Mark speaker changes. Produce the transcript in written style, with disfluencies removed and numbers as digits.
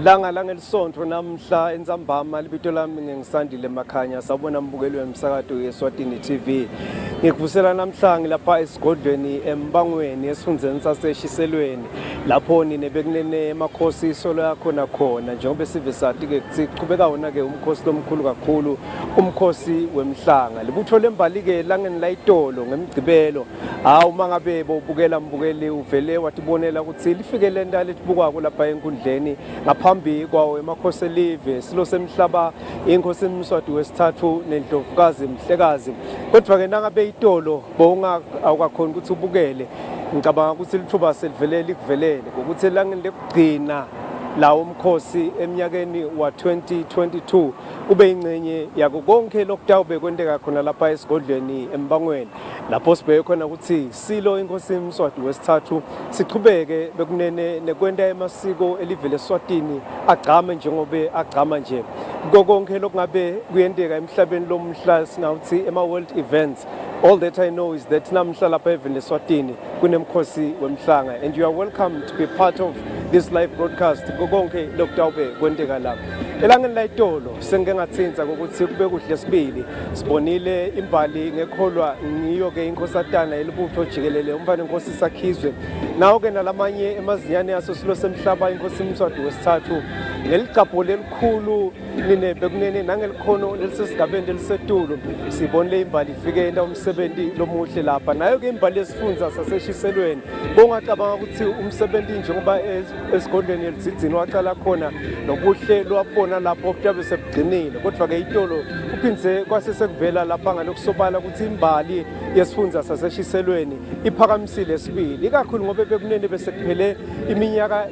Speaker 1: Langa langelisonto namhla entsambama, libito lami ngingisandile Makhanya. Sawubona mbukeli wemsakato yeSwatini TV. Ngikuvusela namhla ngilapha esigodlweni eMbangweni esifundzeni saseShiselweni, lapho nine bekunene emakhosi isolo yakhona khona, njengoba sive sati ke kutsi kuchubeka wona ke umkhosi lomkhulu kakhulu, umkhosi wemhlanga. Libutho lembali ke langeni layitolo ngemgcibelo. Hawu, uma ngabe bowubukela mbukeli, uvele watibonela ukuthi lifike lenta letibukwako lapha enkundleni ngaphambi kwawo emakhosi elive, silo semhlaba inkosi Mswati wesithathu nendlovukazi Mhlekazi. Kodwa-ke nangabe itolo awukakhoni ukuthi ubukele, ngicabanga ukuthi lithuba selivele likuvelele ngokuthi elangeni lekugcina lawo mkhosi eminyakeni wa-2022 ube ingcenye yako konke lokutawube kwenteka khona lapha esigodlweni eMbangweni, lapho sibheke khona ukuthi silo inkosi Mswati wesithathu sichubeke bekunene nekwenta emasiko elivele eSwatini agcame njengobe agcama nje kuko konke lokungabe kuyenteka emhlabeni lomhla, singawuthi ema-world events. All that I know is that namhla lapha eveni leSwatini kunemkhosi wemhlanga, and you are welcome to be part of this live broadcast kuko konke lokutawube kwenteka la. Elangeni layitolo sengike ngathinta kokuthi kube kuhle sibili, sibonile imbali ngekholwa ngiyo-ke inkhosatana yelibutho jikelele umfana inkosi Sakhizwe, nawo-ke nalamanye emazinyane aso silo semhlaba inkosi Mswati wesithathu, ngeligcabho lelikhulu nine bekunene nangelikhono lelisesigabeni lelisetulu. Sibonile imbali ifike yenta umsebenzi lomuhle lapha, nayo-ke imbali yesifundza saseshiselweni. Bongacabanga ukuthi umsebenzi njengoba esigodlweni elidzidzini wacala khona nobuhle lwabona lapho kuyabe sekugcinile, kodwa-ke itolo kuphindze kwase sekuvela lapha ngalokusobala ukuthi imbali yesifundza saseshiselweni iphakamisile sibili, ikakhulu ngoba bekunene bese kuphele iminyaka.